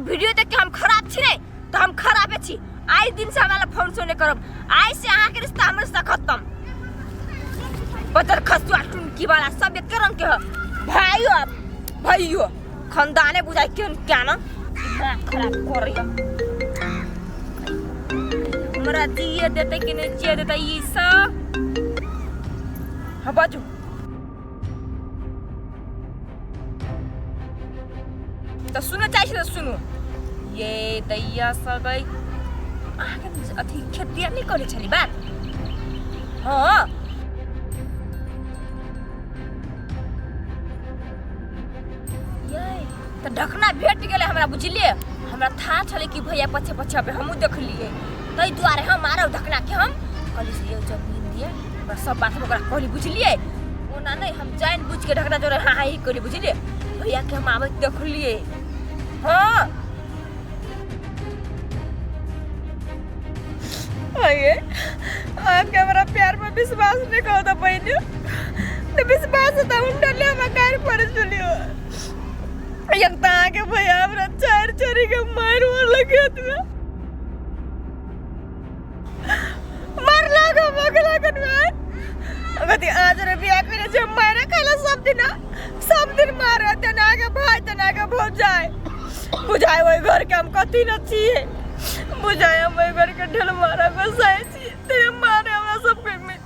Video देख के हम खराब छी ने तो हम खराबे छी। आइ दिन से हमरा फोन सोने करब, आइ से अहाँ के रिश्ता हमर रिश्ता खत्म। पतर खसुआ टुनकी वाला सब एक रंग के ह भाइयो भैयो खानदाने बुझाइ के क्या ना दिमाग खराब कर रही। हमरा दिए देते कि नहीं जिए देते ई सब। हाँ बाजू तो सुनो चाहे छी तो सुनो। ये दैया सगै अहाँके अथी खेती आर नहि करै छली बात। हाँ ये तऽ ढकना भेट गेलै हमरा बुझलियै। हमरा था छलै कि भैया पछे पछे अबै, हमहूँ देखलियै, ताहि दुआरे हम मारब ढकना के। हम कहली से यौ जमीन दिए ओकरा सब बात हम ओकरा कहली बुझलियै। ओना नहि हम जानि बुझि के ढकना जोड़े हाँ हाँ ही कहली बुझलियै। भैया के हम आबैत देखलियै। हाँ आइए आपके हमारा प्यार में विश्वास नहीं करो तो बहनी तो विश्वास तो हम डरले हम कार पर चलियो। एक तो आके भैया हमरा चार चोरी के मार मार लगे में मार लागा मगला कन में अगति आज रे बियाह करे जे मारे खाला सब दिन सब दिन मारे तना के भाई तना के भौजाई बुझाए ओहि घर के हम कथी न छियै बुझाए हम ओहि घर के ढेल मारा गोसाइ छियै ते मारे हमरा सबके में।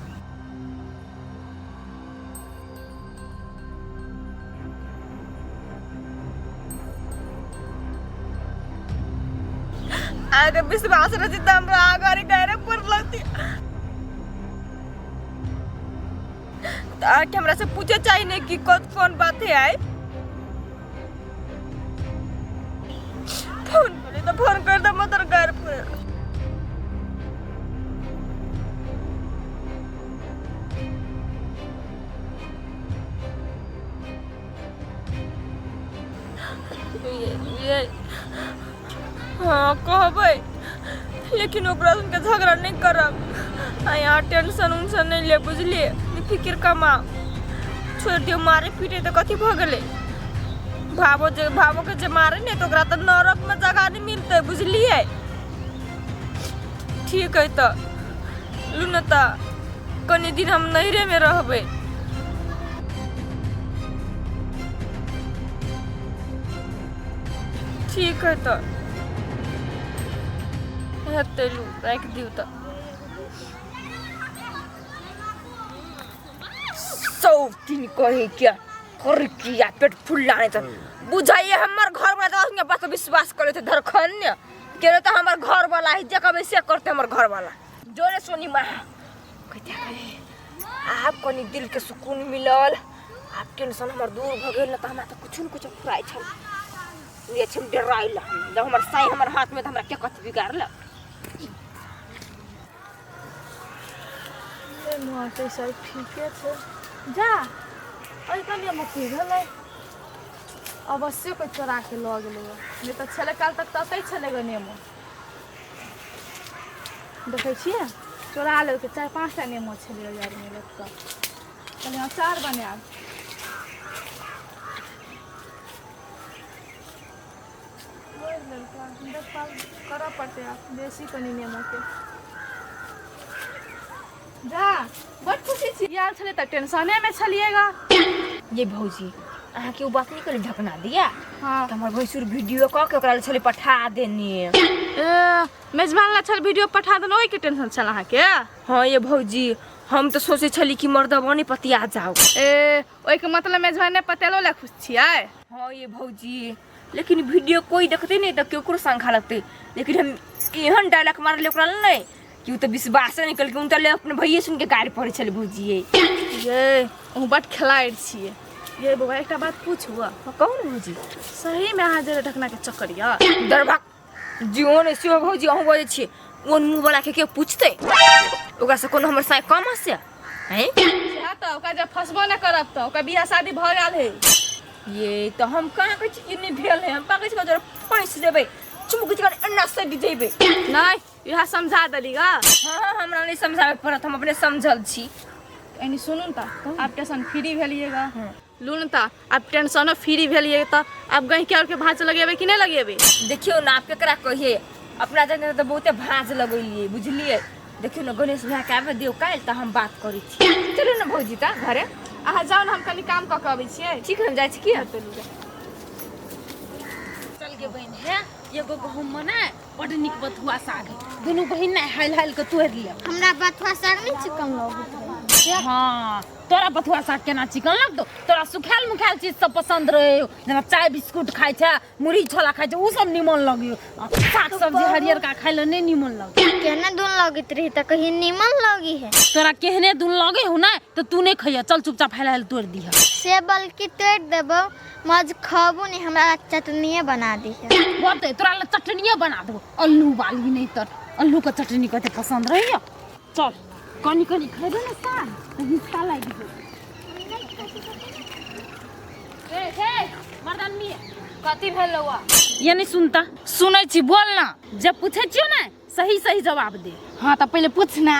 आगे विश्वास रही तो हमरा आगे गहरे पर लगती तो आके हमरा से पूछे चाहिए नहीं कि कौन कौन बात है। आए फोन करे तो फोन कर दे मतर घर पर। ये हाँ कहबै लेकिन ओकरा सुनके झगड़ा नहीं करब। आ यहाँ टेंशन उंशन नहीं ले बुझलिए, फिक्र कमा छोड़ दियो। मारे पीटे तो कथी भऽ गेलै, भावो जे भावो के जे मारे ने तो ओकरा तऽ नरक में जगह नहीं मिलतै बुझलिए। ठीक है तऽ लू ने तऽ कनी दिन हम नैहरे में रहबै। ठीक है तऽ हेतै लू राखि दियौ तऽ। सब दिन कहे क्या कर किया पेट फुल्ला नहीं तो बुझाइए हमर घर वाला तो बात विश्वास करे थे धरखन के तो हमर घर वाला है जे कहबै से करते हमर घर वाला। जोरे सोनी माँ कहते आप कनी दिल के सुकून मिलल, आप टेंशन हमर दूर भ गेल न तऽ हमरा तऽ कुछ न कुछ फुराइ छल। ये छै डराइल जब हमर साई हमर हाथ में तऽ हमरा के कथी बिगाड़ल। माँ सब ठीके छै जा एहि कनिए की भेलै अवश्य कोइ चोरा के लऽ गेलै नहि तऽ छलै काल्हि तक तऽ अतै छलै गो नेमो। देखै छियै चोरा लेलकै 4-5 टा नेमो छलै ओहि आरमे लटकल। कहलियै अचार बनायब। तोड़ि लेलकै, देखभाल करऽ पड़तै आब बेसी कनि नेमोके। जा बड खुशी छी आयल छलै तऽ टेंशनेमे छलियै गा। ये भौजी अहाँके ओ बात नहि कहली ढकना दिया। हाँ तऽ हमर भैंसुर वीडियो कऽ के ओकरा लए छलै पठा देने। ए मेजबान ला छल वीडियो पठा देलहुँ ओहिके टेंशन छल अहाँके? हाँ ये भौजी हम तऽ सोचै छली कि मर्दवा नहि पतिया जाओ। ए ओहिके मतलब मेजबान नहि पतेलो ला खुश छियै? हाँ ये भौजी लेकिन वीडियो कोई देखते नहीं तऽ केकरो शंका लगतै, लेकिन हम एहन डायलॉग मारले ओकरा लए नहि कि ओ तऽ विश्वासे नहि केलकै। उनका ले अपने भैये सुन के गारि पड़ै छलै भौजी। ये अहूँ बड खेलाड़ि छियै। ये बौआ एकटा बात पूछू? हाँ, कहू ने भौजी। सहीमे अहाँ जे ढकना के चक्कर यऽ? दरभा जीवन ने सेहो भौजी अहूँ बजै छियै ओन मुँह वाला के के पूछतै ओकरा से कोनो हमर साँय कम हसे हैं? सएह तऽ ओकरा जब फंसबो नहि करब तऽ ओकर बियाह शादी भऽ गेल है। ये तऽ हम कहाँ कहै छी कि नहि भेल है, हम कहाँ कहै छी कि फँसि जेबै चुमुक कर एना सटि जेबै। नहि इएह समझा देली गा। हाँ हाँ हमरा नहीं समझाबे पड़त, हम अपने समझल छी। एनी सुनू ने तऽ आब टेंशन फ्री भेलियै गा। लून तऽ आब टेंशनो फ्री भेलियै तऽ आब गहिँकी आरके भाँज लगेबै कि नहि लगेबै? देखियौ ने आब केकरा कहिए, अपना जाने तऽ बहुते भाँज लगेलियै बुझलियै। देखियौ ने गणेश भैया के आबे दियौ काल्हि तऽ हम बात करै छी। चलू ने भौजी तऽ घरे। अहाँ जाउ ने, हम कनि काम कऽ के अबै छियै। ठीक है, हम जाइ छी की। चलू जाउ। चल गे बहिन, हे एगो गहूम में ने बड नीक बथुआ साग है, दुनू बहिन ने हाल हाल के तोड़ि लिअ। हमरा बथुआ साग नहि चिकन लगैत रहै। हाँ, तोरा बथुआ साग केना चिकन लगतौ? तोरा सुखायल मुखायल चीज सब पसंद रहे, जेना चाय बिस्कुट खाइ छै, मुरही छोला खाइ छै, उ सब निमन लगियो। साग सब्जी हरियर का खाइ ले नहीं निमन लगे। केना दून लगैत रही तऽ कही निमन लगी है। तोरा केहने दून लगे हो ना तो तू नहीं खइया, चल चुपचाप हाल हाल तोड़ दिह। से बल्कि तोड़ देबो, मज खबो नहीं, हमरा चटनिए बना दी है। होते तोरा ला चटनिए बना देबो, अल्लू वाली नहीं तर अल्लू के चटनी कते पसंद रहियो। चल कनी कनी खइबे ना साग तो हिस्सा लागि जेतौ। ए हे मर्दान मिया, कथी भेलौ? ये नहीं सुनता। सुनै छी, बोल ना। जब पूछे छियो ना सही सही जवाब दे। हाँ तऽ पहिले पूछ ना।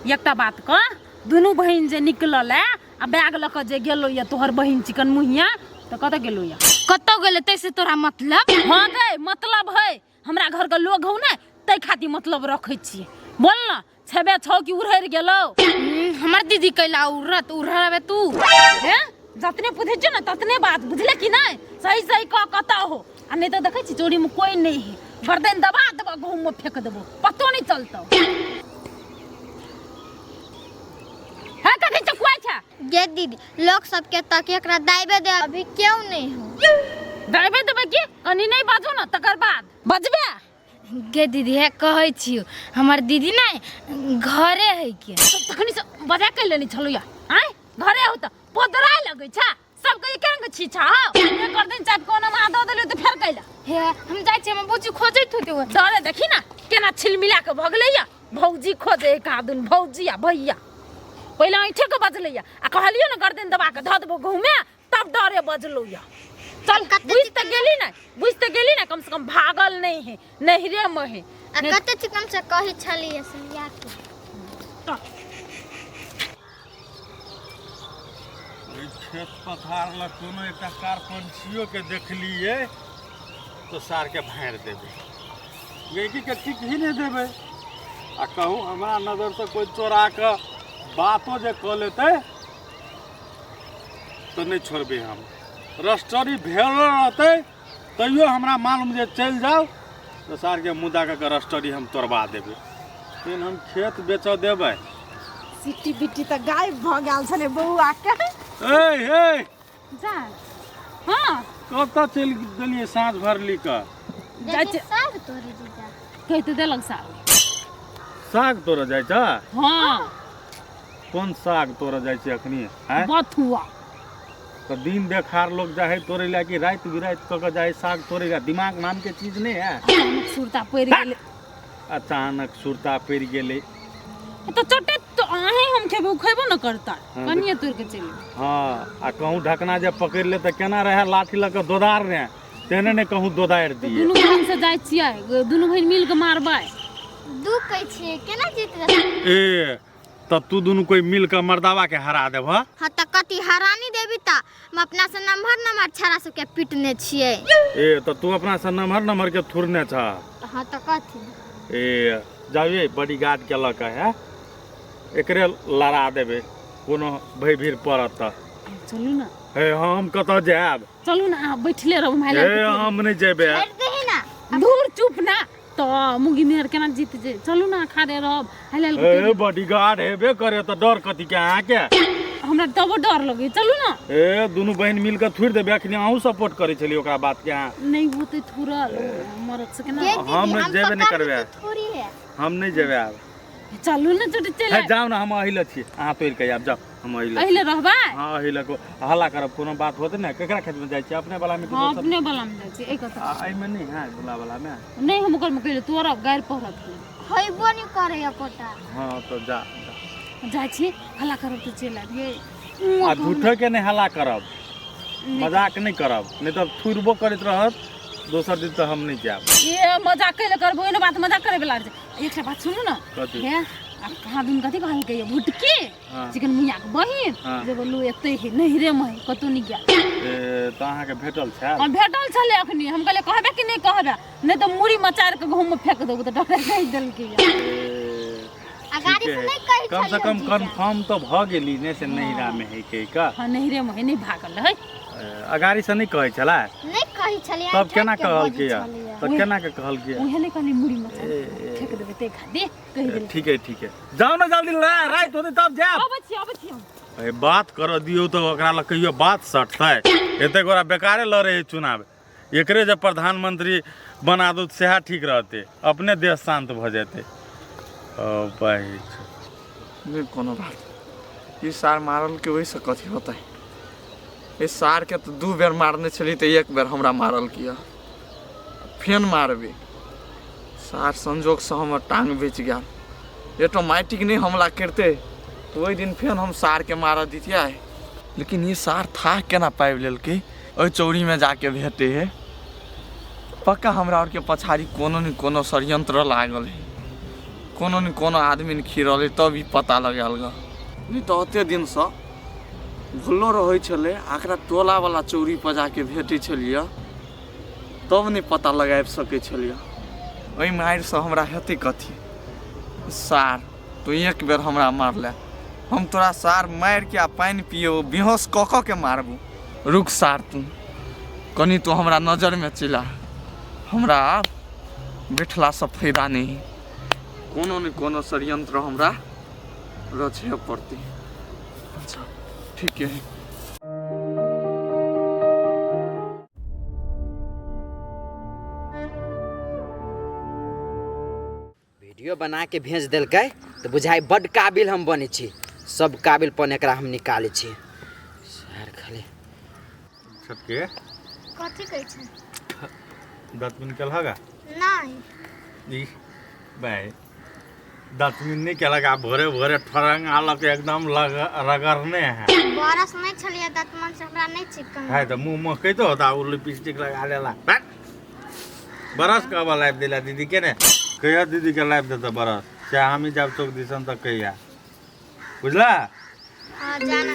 एकटा बात कह, दुनू बहिन जे निकलल है आ बैग लऽ कऽ जे गेलो या तोहर बहिन चिकन मुहिया, तऽ कतऽ गेलो या? कतऽ गेलै तैसे तोरा मतलब? हाँ गई मतलब है, हमरा घर के लोग हौ ने तै खातिर मतलब रखै छियै। बोल ना, छेबे छौ कि उड़हरि गेलौ? हमर दीदी कैला उड़त, उड़हरबे तू। हे जतने पूछै छियौ ने ततने बात बुझले कि नहीं? सही सही कह कतऽ हो, आ नहीं तऽ देखै छी चोरी में कोई नहीं है, गर्दन दबा देबो गहूम में फेंक देबो, पतो नहीं चलतौ। हे कथी चकुआइ छै? गे दीदी, लोग सबके तक एकरा दाबे दे, अभी क्यों नहीं हो? दाबे देबै की? कनी नहीं बाजू ना तकर बाद बजबे। गे दीदी, हे कहै छियौ हमर दीदी नहि घरे है के। तखनी से बजा के लेने छलौ या आय घरे हो त पोदरा लगै छै सबके, एके रंग छी छा हौ। एक गर्दन चाप कोनो मा दऽ देलियौ तऽ फेर कैला। हे हम जाइ छियै, हमर बुच्ची खोजैत होतै। ओ डरे देखी ना केना छिलमिला के भगलै या भौजी खोजे एक आदुन भौजी आ भैया। पहिले ऐठे के बजलै या आ कहलियौ ने गर्दन दबा के धऽ देबो गहूँमे, तब डरे बजलौ या। चल बुझि तऽ गेली ने, बुझि तऽ गेली ने, कम से कम भागल नहीं है, नैहरे में है। आ कते चिकन से कहै छलियै से लिया के। ओहि खेत पथार लग कोनो एकटा कारपंछियो के देखलियै तो सार के भाड़ि देबै, गैकी के ठीक ही नहि देबै। आ कहूँ हमरा नजरसँ कोइ चोरा कऽ बातो जे कऽ लेतै तऽ नहि छोड़बै हम। रजिस्ट्री भेल रहतै तैयो हमरा मालूम जे चलि जाउ तऽ सारके मुद्दा कऽ के रजिस्ट्री हम तोड़बा देबै, लेकिन हम खेत बेचऽ देबै। सिट्टी बिट्टी तऽ गायब भऽ गेल छलै बौआ के। ए हे जा, हाँ कतऽ चलि गेलियै साँझ भरली कऽ? जाइ छी। साग तोड़े जीजा। कहि तऽ देलक साग। साग तोड़ऽ जाइ छ? हाँ। कोन साग तोड़ऽ जाइ छै अखनी? आँय? बथुआ। तऽ दिन देखार लोग जाइ है तोड़ै लए कि राति बिराति कऽ कऽ जाइ है साग तोड़ै लए? दिमाग नाम के चीज नहि है। अचानक सुरता पड़ि गेलै। अचानक सुरता पड़ि गेलै। तऽ चोटे तो अहें हम खेबो, उ खेबो न करता। हाँ, कनिये तोड़ के चलि एबै। हाँ, आ कहूँ ढकना जे पकड़ि ले तऽ केना रहै लाठी लऽ कऽ दोदार ने, तेहने ने कहूँ दोदारि दिए। दुनू बहिन से जाइ छियै, दुनू बहिन मिल के मारबै। दू कहै छियै केना जीत जेतै? ए तब तू दुनू कोई मिल के मर्दावा के हरा देबह? हाँ तऽ कथी हरानी देबी तऽ हम अपना से नम्हर नम्हर छाड़ा सबके पीटने छियै। ए तऽ तू अपना से नम्हर नम्हर के थुरने छ? हाँ तऽ कथी। ए जाइए बॉडीगार्ड के लऽ के है एकरे लड़ा देबै, कोनो भय भीड़ पड़त तऽ। चलू ना। हे हम कतऽ जायब? चलू ना, अहाँ बैठले रहू माय। हे हम नहि जेबै। छोड़ि देही ना। दूर चुप ना तऽ मुगी मेहर केना जीत जे। चलू ना, खारे रहब हाल हाल। ए बॉडीगार्ड हेबे करे तऽ डर कथी के अहाँके? हमरा तबो डर लगे, चलू ना। ए दुनू बहिन मिल के थुरि देबै। अखनी अहूँ सपोर्ट करै छलियै ओकरा बात के अहाँ। नहीं होते थुरल मरद से केना। गे दीदी, हम जेबे नहि पकड़बै करबै। तऽ थोड़ी है। हम नहि जेबै आब। चलू ना चोटे चलि। हे जाउ ने, हम अही लए छी, अहाँ तोड़ि के आयब, जाउ हम अही लए। अहिले रहबै? हाँ अही लए हल्ला करब कोनो बात होतै ने। केकरा खेत में जाइ छियै, अपने वाला में कि हाँ दोसर? अपने वाला में जाइ छी, एक कथा। आ एहिमे नहि है भोला वाला में? नहीं, हम ओकर में कहियो तोड़ब गारि पढ़त। होइबो नहि करे एकोटा। हाँ तऽ जा जा। जाइ छी, हल्ला करब तऽ चलि आयब यै। आ झूठे के नहि हल्ला करब, मजाक नहि करब, नहि तऽ थुरबो करैत रहत दोसर दिन तऽ हम नहि जायब। ए मजाक कैले करबो, एहन बात मजाक करे वाला छै। एकटा बात सुनू ना। कथी? हे आ कहाँ दिन कथी कहलकै ये भुटकी हाँ। चिकन मुइया के बहिन हाँ। जे बोलू एते ही नहिरे में है, कतौ नहि गेल। ए, तऽ अहाँके भेटल छै? हम भेटल छलै अखनी, हम कहलियै कहबे कि नहि कहबे, नहि तऽ मूड़ी मचारि कऽ गहूँम में फेंक देबो, तऽ डॉक्टर कहि देलकै ये। ए, आ गाड़ी ठीके से है। नहि कहै कम से छलियै कम जीजा। कन्फर्म तऽ भऽ गेली ने से नहिरा में है के का? हँ, नहिरे में है, नहि भागल रहै। अगाड़ी से नहि कहै छलै? नहि कहै छलियै। तब केना कहलकै? तऽ केना के कहलकै? उहे नहि कहली मूड़ी मचारि फेंक देबै ते खातिर कहि देलकै। ठीक है ठीक है, जाउ ने जल्दी, राति होतै तब जायब। अबै छी, अबै छी हम। ए, बात करऽ दियौ तऽ ओकरा लग कहियो बात सटतै? एते गोरा बेकारे लड़े है चुनाव, एकरे जब प्रधानमंत्री बना दू तऽ सएह ठीक रहतै, अपने देश शांत भऽ जेतै। ओ भाइ नहि कोनो बात, ई सार मारल के ओहिसँ कथी होतै? एहि सारके तऽ 2 बेर मारने छलियै तऽ 1 बेर हमरा मारल किया, फेन मारबै सार। संजोगसँ हमर टांग बचि गेल, ऑटोमेटिक नहि हमला करितै तऽ ओहि दिन फेन हम सारके मारऽ दितियै। लेकिन ई सार थाह केना पाबि लेलकै ओहि चौरीमे जाके भेटै है? पक्का हमरा आरके पछाड़ी कोनो ने कोनो षड्यंत्र लागल है, कोनो ने कोनो आदमी ने खिरल है तब ई पता लगायल ग। नहि तऽ ओते दिनसँ भुललो रहै छलै, आ एकरा टोलावला चौरी पर जाके भेटै छलियै तब नहि पता लगाबि सकै छलियै। ओहि मारिसँ हमरा हेतै कथी? सार तू एक बेर हमरा मारले, हम तोरा सार मारिके आ पानि पियौ बेहोश कऽ कऽ के मारबू। रुक सार, तू कनि तू हमरा नजरमे चिला, हमरा बैठलासँ फायदा नहि, कोनो ने कोनो षड्यंत्र हमरा रचहे पड़तै। अच्छा ठीक है। वीडियो बना के भेज देलकै तऽ बुझाइ बड्ड काबिल हम बनै छी, सब काबिलपन एकरा हम निकालै छी सर खाली। छोटके कथी कहै छै? दाँत केलहक? नहि। ई भाइ दाँत नहि केलक आ भोरे भोरे ठरंग आलक एकदम लग रगड़ने है। बरस नहि छलियै दतमन से हमरा नहि चिकन है तऽ मुँह महकैतो होता, ओ लिपस्टिक लगा लेला। बरस कहबा लाबि देला दीदी के ने, कहिया दीदी के लाबि देतै बरस, चाहे हमही जायब चौक दिसन तऽ कहिया, बुझला? हाँ जाना।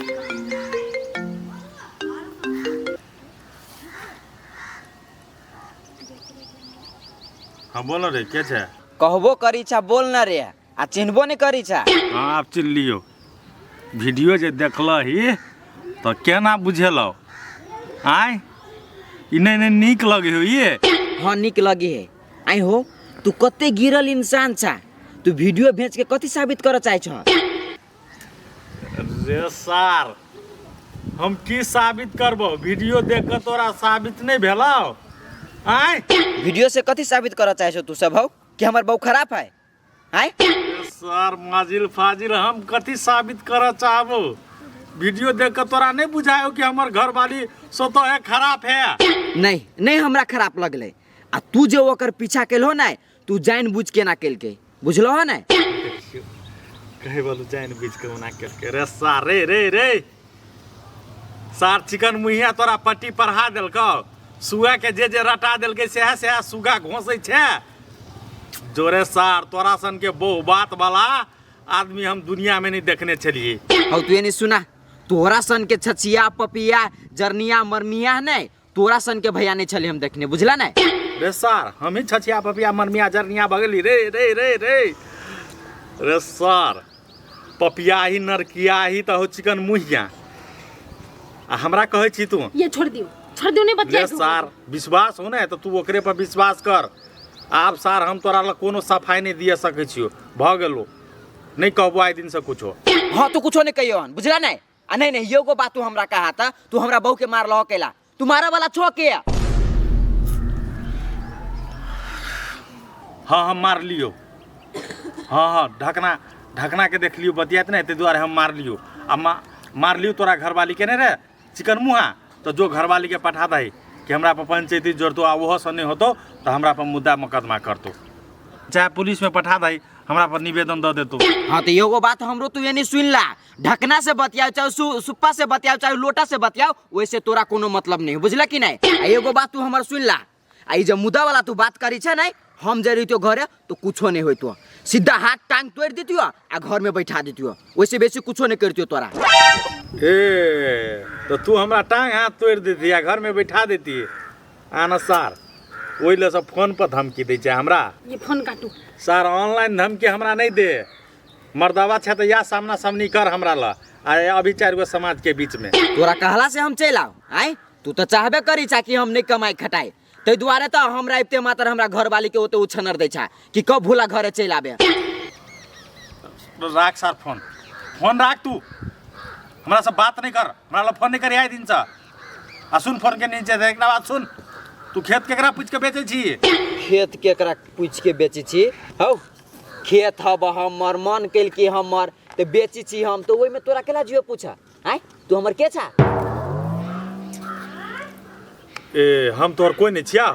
हाँ बोलो रे, के छै? कहबो करी छा बोल न रे, आ चिन्हबो नहीं करी छा। हाँ आप चिन्ह लियो, वीडियो जे देखलही तऽ केना बुझेलौ? आय ई नहि नहि नीक लगे हो ये? हाँ नीक लगे है। आई हो तू कते गिरल इंसान छा, तू वीडियो भेज के कथी साबित करऽ चाहे छ? रे सार हम की साबित करबो, वीडियो देख के तोरा साबित नहीं भेलौ? आय वीडियो से कथी साबित करऽ चाहे छो तू सब हौ कि हमर बहू खराब है? आय सर माजिल फाजिल हम कथी साबित करऽ चाहबो, वीडियो देख के तोरा नहीं बुझायो कि हमर घरवाली स्वतः है खराब है? नहीं नहीं हमरा खराब लगलै, आ तू जे ओकर पीछा केलहो ने तू जान बुझ के ना केलकै, बुझलो हो ने? कहे बोलू जान बुझ के ओना केलकै। रे सार रे रे रे सार चिकन मुहिया तोरा पट्टी पढ़ा देलकौ, सुगा के जे जे रटा देलकै सएह सएह सुगा घोंसै छै। जोरे सार तोरा सन के बहु बात वाला आदमी हम दुनिया में नहीं देखने छलिए। हौ तू एनी सुना, तोरा सन के छछिया पपिया जरनिया मरमिया नहीं, तोरा सन के भैया नहीं छलिए हम देखने, बुझला नहीं? रे सार हम ही छछिया पपिया मरमिया जरनिया भगली रे रे रे रे रे सार पपिया ही नरकिया ही तो हो चिकन मुहिया, आ हमरा कहै छी तू ये छोड़ दियो, छोड़ दियो नहीं बतिया। रे सार विश्वास हो ने तो तू ओकरे पर विश्वास कर। आब सार हम तोरा लग कोनो सफाई नहीं दिए सकै छियो, भऽ गेलो, नहीं कहबो आइ दिन से कुछो। हाँ तू कुछो नहीं कहियो हन, बुझला नहीं? आ नहीं नहीं योगो बात तू हमरा कहा था, तू हमरा बहू के मारलहो केला, तू मारा वाला छो के? हाँ हम मार लियो, हाँ हाँ ढकना ढकना के देख लियो बतियात नहीं, ताहि दुआरे हम मार लियो। आ मार लियो तोरा घरवाली के नहीं रे चिकन मुहा, तो जो घरवाली के पठा दही कि हमरा पर पंचायती जोड़तो, आ ओहो से नहीं होतो तो हमरा पर मुद्दा मुकदमा करतो, चाहे पुलिस में पठा दही हमरा पर निवेदन दऽ देतो। हाँ तो एगो बात हमरो तू एनी सुन ला, ढकना से बतियाओ चाहे सुप्पा से बतियाओ चाहे लोटा से बतियाओ, वैसे तोरा कोनो मतलब नहीं, बुझला कि नहीं? आ एगो बात तू हमर सुन ला, आ ई जे मुद्दा वाला तू बात करी छे नहीं, हम जे रहितो घरे तो कुछो नहीं होइतो, सीधा हाथ टांग तोड़ देतियो आ घर में बैठा देतियो, ओइसे बेसी कुछो नहीं करतियो तोरा। ए तो तू हमरा टांग हाथ तोड़ देती आ घर में बैठा देती। आना सार ओहि लए सब फोन पर धमकी दै छै हमरा। ये फोन काटू सार, ऑनलाइन धमकी हमरा नहीं दे। मर्दावा छै तऽ या सामना सामनी कर हमरा ला आ अभी 4 गो समाज के बीच में। तोरा कहला से हम चलि आउ? आँय तू तऽ चाहबे करी छा कि हम नहीं कमाई खटाई, ताहि दुआरे तऽ हमरा अबिते मात्र हमरा घरवाली के ओते उछनर दै छा कि कब भोला घरे चलि आबे। राख सार फोन, फोन राख, तू हमरा से बात नहीं कर, हमरा ला फोन नहीं कर आइ दिन से। आ सुन फोन के नीचे से एकटा बात सुन, तू खेत केकरा पूछ के बेचै छी? खेत केकरा पूछ के बेचै छी? हौ खेत हब हमर, मन कैल कि हमर तऽ बेचै छी हम, तऽ ओहिमे तोरा केला जियो पूछा? आँय तू हमर के छा? ए हम तोहर कोई नहीं छिया।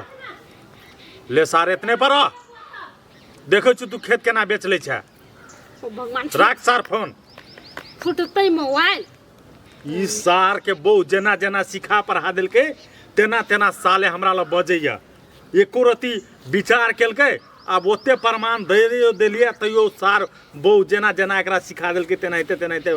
ले सार एतने पर देखै छु तू खेत केना बेच लै छे। ओ भगवान राख सार फोन। फुटतै मोबाइल। ई सार के बहु जेना जेना सिखा पढ़ा देलकै तेना तेना साले हमरा लग बजैया, एको रति विचार केलकै। आब ओते प्रमाण दे देलियै तैयो सार बहु जेना जेना एकरा सिखा देलकै तेनाहिते तेनाहिते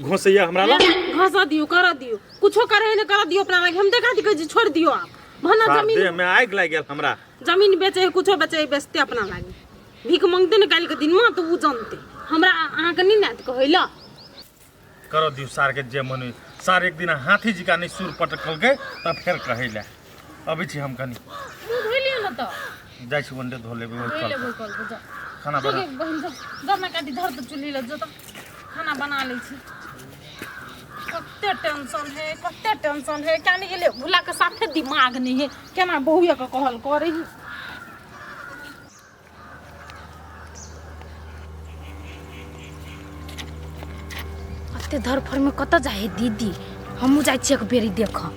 घोसैया हमरा लग। घोसा दियो, कर दियो, कुछो करे ने कर दियो अपना लग, हम देखा दी कहै छोड़ दियो आप भना। जमीन देह में आगि लागि गेल हमरा। जमीन बेचे कुछो बेचे बेचते अपना लागी, भीख मांगते ने काल्हि के दिन में तो उ जानते हमरा अहाँके नहीं ने कहैला। कर दियो सार के जे मन, सार एक दिन हाथी जी का नहीं सुर पटकलकै तब फेर कहैला। अबै छी हम कनी मुँह धोइ लिअ ने तऽ जाइ छी ओन्डे धो लेबै। धोइ लेबै कल पर जा। खाना बना बहिन जा ना काटी धर तऽ चूल्ही लग जो तऽ खाना बना लै छी। कते टेंशन है, कते टेंशन है, क्या नहीं गेलै भुला के साफे दिमाग नहीं है, केना बहुए के कहल करै। अते धरफर में कतऽ जाइ है दीदी? हमहूँ जाइ छियै एक बेरी देखऽ।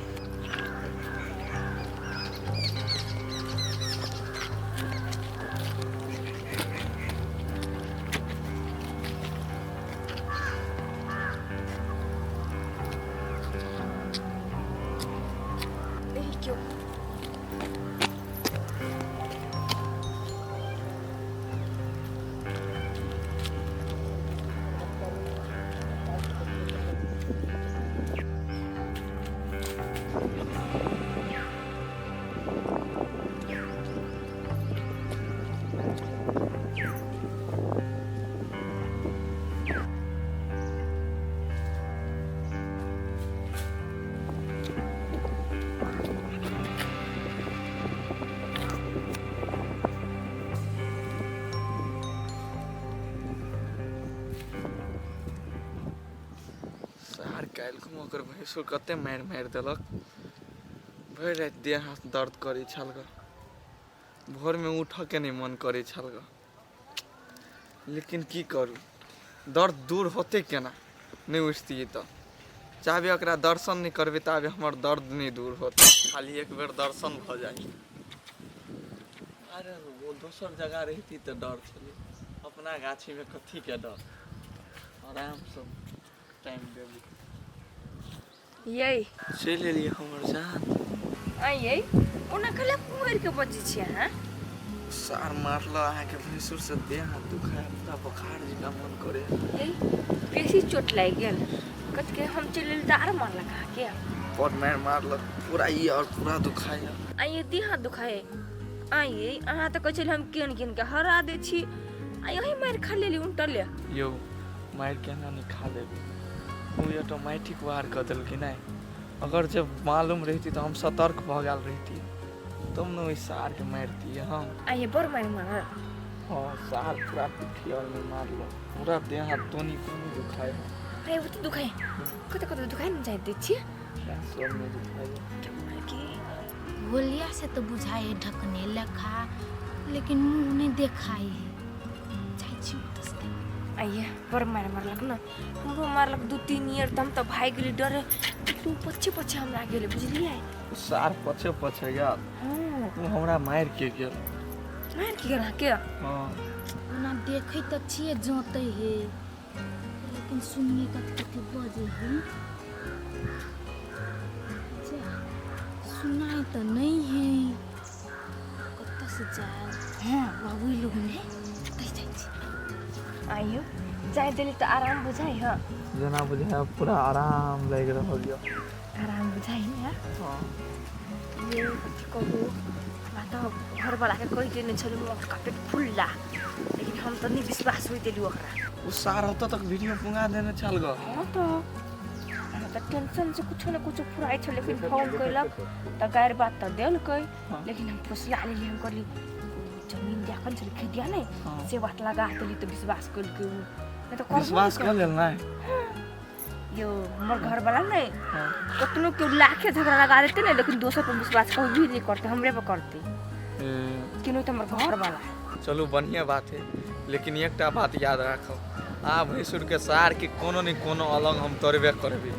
काल्हि ओकर भैंसुर कते मारि मारि देलक, भरि राति देह हाथ दर्द करै छल ग, भोरमे उठऽके नहि मन करै छल ग। लेकिन की करू, दर्द दूर होतै केना? नहि उठतियै तऽ चाहबे ओकरा दर्शन नहि करबै ताबे हमर दर्द नहि दूर होतै। खाली एक बेर दर्शन भऽ जाइ। अरे ओ दोसर जगह रहिती तऽ डर छलै, अपना गाछीमे कथीके डर, आरामसँ टाइम देबै। यै चलि एलियै हमर जान। आइ यै ओना कला कुमारि के बजै छियै अहाँ? सार मारल अहाँके भैंसुर से देह हाथ दुखाय, पूरा बोखार जकाँ मन करे। यै बेसी चोट लागि गेल कथी? हम चलि एली तऽ आर मारलक अहाँके? बड़ मारि मारलक पूरा, ई और पूरा दुखाय। आइ यै देह हाथ दुखाय? आइ यै अहाँ तऽ कहै छलियै हम केन केन के हरा दै छी, आ यही मारि खा लेली उनटले। यौ मारि केना नहि खा लेबै, ओ ऑटोमेटिक वार कऽ देलकै। नहि अगर जब मालूम रहिती तऽ हम सतर्क भऽ गेल रहिती तब ने ओहि सारके मारितियै हम। आइ बड़ मारि मारल? हाँ सार पूरा पिट्ठी आरमे मारलक, पूरा देह हाथ तोनी तोनी दुखाय। आइ ओते दुखाय? कतऽ कतऽ दुखाय ने जाइ दै छियै? सबमे दुखाय। बोलिया से तो बुझाइ है ढकने लेखा, लेकिन मुँह नहीं देखाइ है। जाइ छी ओतऽ से। आइए बड़ मारि मारलक ने, हमरो मारलक 2-3 ईयर तऽ हम तऽ भागि गेली डरे, तू पछे पछे हमरा गेलै बुझलियै? सार पछे पछे गेल। हँ ओ हमरा मारि के गेल। मारि के गेल अहाँके? हँ। ओना देखै तऽ छियै जोतै है, लेकिन सुनिए कथी कथी बजै है, सुनाइ तऽ नहीं है। कतऽ से जाय? हाँ बाबू लोग ने खेतै जाइ छी। आइयो जाय देली तऽ आराम बुझाइ हँ? जेना बुझाय पूरा आराम लागि रहल यऽ। आराम बुझाइ ने? हँ। ये कथी कहू, हमरा तऽ घरवलाके कहि देने छलहुँ मोटका पेट फुल्ला, लेकिन हम तऽ नहि विश्वास होइ देलहुँ ओकरा। ओ सार ओतऽ तक वीडियो पुंगा देने छल ग। हाँ तऽ हमरा तऽ टेंशन से कुछो ने कुछो फुराइ छल, लेकिन फोन कयलक तऽ गारि बात तऽ देलकै। हाँ। लेकिन हम फुसला लेली, हम कहली जमीन देखन छलै खेतिया नहि। हाँ। से बात लगा देली तऽ विश्वास कयलकै उ, नहि तऽ करबो विश्वास नहि। कऽ लेल नहि? यो हमर घरवाला नहि हाँ। कतनो केओ लाखे झगड़ा लगा देते ने, लेकिन दोसर पर विश्वास कभी भी नहीं करते, हमरे पर करते। ए, क्यों तो हमर घरवाला है। चलू बढ़िया बात है, लेकिन एकटा बात याद राखब, आ भैंसुर के सार के कोनो ने कोनो अलग हम तोड़बे करबे।